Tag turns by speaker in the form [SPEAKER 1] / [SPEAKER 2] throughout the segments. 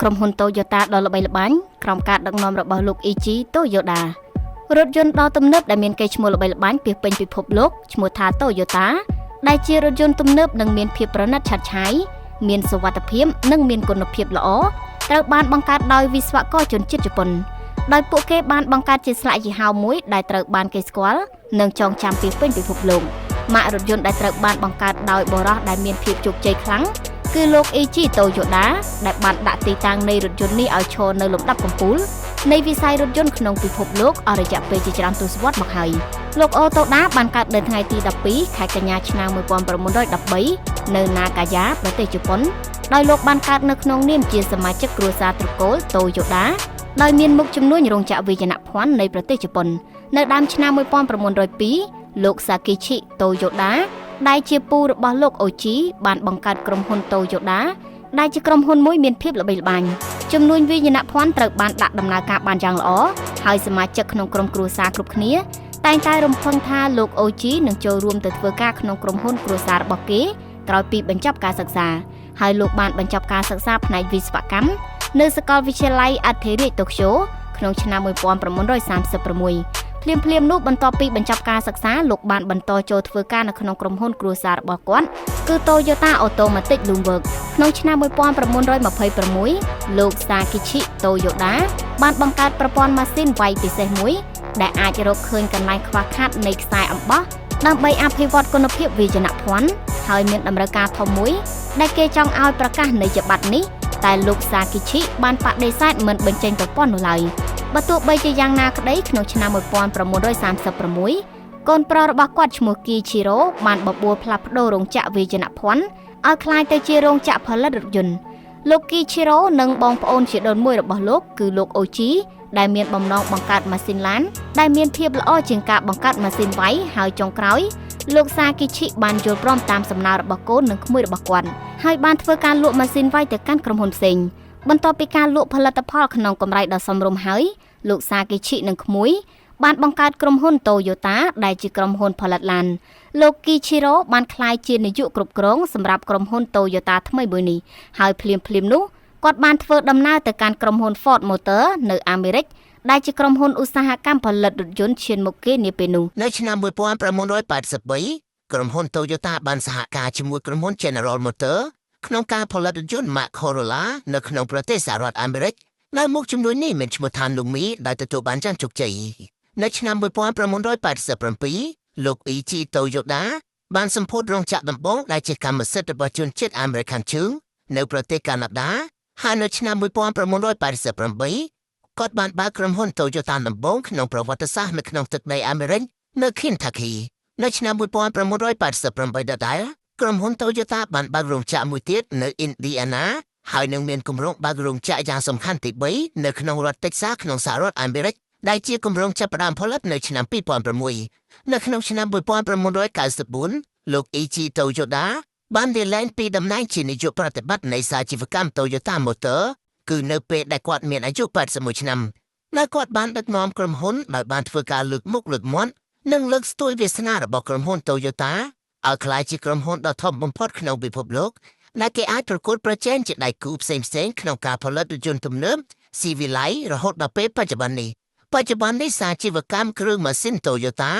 [SPEAKER 1] ក្រុមហ៊ុន Toyota ដ៏ល្បីល្បាញក្រោមការដឹកនាំរបស់លោក Eiichi Toyoda រថយន្តដ៏ទំនើបដែលមានកេរ្តិ៍ឈ្មោះល្បីល្បាញពាសពេញពិភពលោកឈ្មោះថា Toyota ដែលជារថយន្តទំនើបនិងមានភាពប្រណិតឆាតឆាយមានសុវត្ថិភាពនិងមានគុណភាពល្អត្រូវបានបង្កើតដោយវិស្វករជនជាតិជប៉ុនដោយពួកគេបានបង្កើតជាស្លាកយីហោមួយដែលត្រូវបានគេស្គាល់និងចងចាំពាសពេញពិភពលោកម៉ាករថយន្តដែលត្រូវបានបង្កើតដោយបុរសដែលមានភាពជោគជ័យខ្លាំងគឺលោក Eiichi Toyoda ដែលបានដាក់ទីតាំងនៃរថយន្តនេះឲ្យឈរនៅលំដាប់កំពូលនៃវិស័យរថយន្តក្នុងពិភពលោកអស់រយៈពេលជាច្រើនទសវត្សរ៍មកហើយលោកអូតូដាបានកើតនៅថ្ងៃទី12ខែកញ្ញាឆ្នាំ1913នៅណាកាយ៉ាប្រទេសជប៉ុនដោយលោកបានកើតនៅក្នុងនាមជាសមាជិកគ្រួសារត្រកូលតូយ៉ូដាដោយមានមុខជំនួញរោងចក្រវាយនភ័ណ្ឌនៃប្រទេសជប៉ុននៅដើមឆ្នាំ1902លោកសាគីឈិតូយ៉ូដាដែលជាពូរបស់លោកអូជីបានបង្កើតក្រុមហ៊ុនតូយ៉ូដាដែលជាក្រុមហ៊ុនមួយមានភាពល្បីល្បាញជំនួញវាយនភ័ណ្ឌត្រូវបានដាក់ដំណើរការបានយ៉ាងល្អហើយសមាជិកក្នុងក្រុមគ្រួសារគ្រប់គ្នាតែងតែរំពឹងថាលោកអូជីនឹងចូលរួមទៅធ្វើការក្នុងក្រុមហ៊ុនគ្រួសាររបស់គេក្រោយពីបញ្ចប់ការសិក្សាហើយលោកបានបញ្ចប់ការសិក្សាផ្នែកវិស្វកម្មនៅសាកលវិទ្យាល័យអធិរាជតូក្យូក្នុងឆ្នាំ1936ភ្លាមភ្លាមនោះបន្ទាប់ពីបញ្ចប់ការសិក្សាលោកបានបន្តចូលធ្វើការនៅក្នុងក្រុមហ៊ុនគ្រួសាររបស់គាត់គឺ Toyota Automatic Loomworks ក្នុងឆ្នាំ1926លោក Sakichi Toyoda បានបង្កើតប្រព័ន្ធម៉ាស៊ីនវាយពិសេសមួយដែលអាចរកឃើញកន្លែងខ្វះខាតនៃខ្សែអំបោះដើម្បីអភិវឌ្ឍគុណភាពវាយនភ័ណ្ឌហើយមានតម្រូវការធំមួយដែលគេចង់ឲ្យប្រកាសនៃច្បាប់នេះតែលោកសាគីឈិបានបដិសេធមិនបញ្ចេញប្រព័ន្ធនោះឡើយបើទោះបីជាយ៉ាងណាក្តីក្នុងឆ្នាំ1936កូនប្រុសរបស់គាត់ឈ្មោះគីឈីរ៉ូបានបបួលផ្លាស់ប្ដូររោងចក្រវាយនភ័ណ្ឌឲ្យក្លាយទៅជារោងចក្រផលិតរថយន្តលោកគីឈីរ៉ូនិងបងប្អូនជាដូនមួយរបស់លោកគឺលោកអូជីដែលមានបំណងបង្កើតម៉ាស៊ីនឡានដែលមានភាពល្អជាងការបង្កើតម៉ាស៊ីនវាយហើយចុងក្រោយលោកសាគីឈិបានយល់ព្រមតាមសំណើរបស់កូននិងក្មួយរបស់គាត់ហើយបានធ្វើការលក់ម៉ាស៊ីនវាយទៅកាន់ក្រុមហ៊ុនផ្សេងបន្ទាប់ពីការលក់ផលិតផលក្នុងកម្រៃដ៏សមរម្យហើយលោកសាគីឈិនិងក្មួយបានបង្កើតក្រុមហ៊ុន Toyota ដែលជាក្រុមហ៊ុនផលិតឡានលោកគីឈីរ៉ូបានក្លាយជានាយកគ្រប់គ្រងសម្រាប់ក្រុមហ៊ុន Toyota ថ្មីមួយនេះហើយភ្លាមភ្លាមនោះគាត់បានធ្វើដំណើរទៅកាន់ក្រុមហ៊ុន Ford Motor នៅអាមេរិកដែលជាក្រុមហ៊ុនឧស្សាហកម្មផលិតរថយន្តឈានមុខគេនាពេលនោះ
[SPEAKER 2] នៅឆ្នាំ1983ក្រុមហ៊ុន Toyota បានសហការជាមួយក្រុមហ៊ុន General Motors ក្នុងការផលិតរថយន្តម៉ាក Corolla នៅក្នុងប្រទេសសហរដ្ឋអាមេរិកដែលមុខជំនួញនេះមានឈ្មោះថា Lumi ដែលទទួលបានយ៉ាងជោគជ័យនៅឆ្នាំ1987លោក Eiichi Toyoda បានសម្ពោធរោងចក្រដំបូងដែលជាកម្មសិទ្ធិរបស់ជនជាតិអាមេរិកខាងជើងនៅប្រទេសកាណាដាហើយនៅឆ្នាំ1988គាត់បានបើកក្រុមហ៊ុន Toyota ដំបូងក្នុងប្រវត្តិសាស្ត្រនៅក្នុងទឹកដីអាមេរិកនៅ Kentucky នៅឆ្នាំ1988ដដែលក្រុមហ៊ុន Toyota បានបើករោងចក្រមួយទៀតនៅ Indiana ហើយនឹងមានគម្រោងបើករោងចក្រយ៉ាងសំខាន់ទី3នៅក្នុងរដ្ឋ Texas ក្នុងសហរដ្ឋអាមេរិកដែលជាគម្រោងចាប់ផ្ដើមផលិតនៅឆ្នាំ2006នៅក្នុងឆ្នាំ1994លោក Eiichi Toyoda បានលាលែងពីតំណែងជានាយកប្រតិបត្តិនៃសាជីវកម្ម Toyota Motor គឺនៅពេលដែលគាត់មានអាយុ81ឆ្នាំដែលគាត់បានដឹកនាំក្រុមហ៊ុនដោយបានធ្វើការលើកមុខលើកមាត់និងលើកស្ទួយវាសនារបស់ក្រុមហ៊ុន Toyota ឲ្យក្លាយជាក្រុមហ៊ុនដ៏ធំបំផុតក្នុងពិភពលោកដែលគេអាចប្រកួតប្រជែងជាដៃគូផ្សេងៗក្នុងការផលិតរថយន្តទំនើបស៊ីវិល័យរហូតដល់ពេលបច្ចុប្បន្ននេះបច្ចុប្បន្ននេះសាជីវកម្មគ្រឿងម៉ាស៊ីន Toyota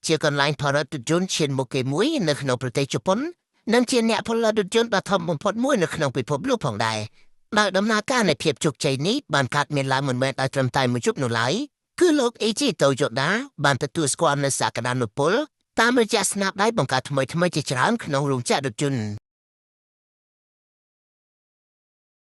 [SPEAKER 2] ជាកន្លែងផលិតរថយន្តឈានមុខគេមួយនៅក្នុងប្រទេសជប៉ុននិងជាអ្នកផលិតរថយន្តដ៏ធំបំផុតមួយនៅក្នុងពិភពលោកផងដែរដោយដំណើរការនៃភាពជោគជ័យនេះបានកើតមានឡើងមិនមែនដោយត្រឹមតែមួយយប់នោះឡើយគឺលោក Eiichi Toyoda បានទទួលស្គាល់នូវសក្តានុពលតាមរយៈស្នាដៃបង្កើតថ្មីៗជាច្រើនក្នុងរោងចក្ររថយន្ត។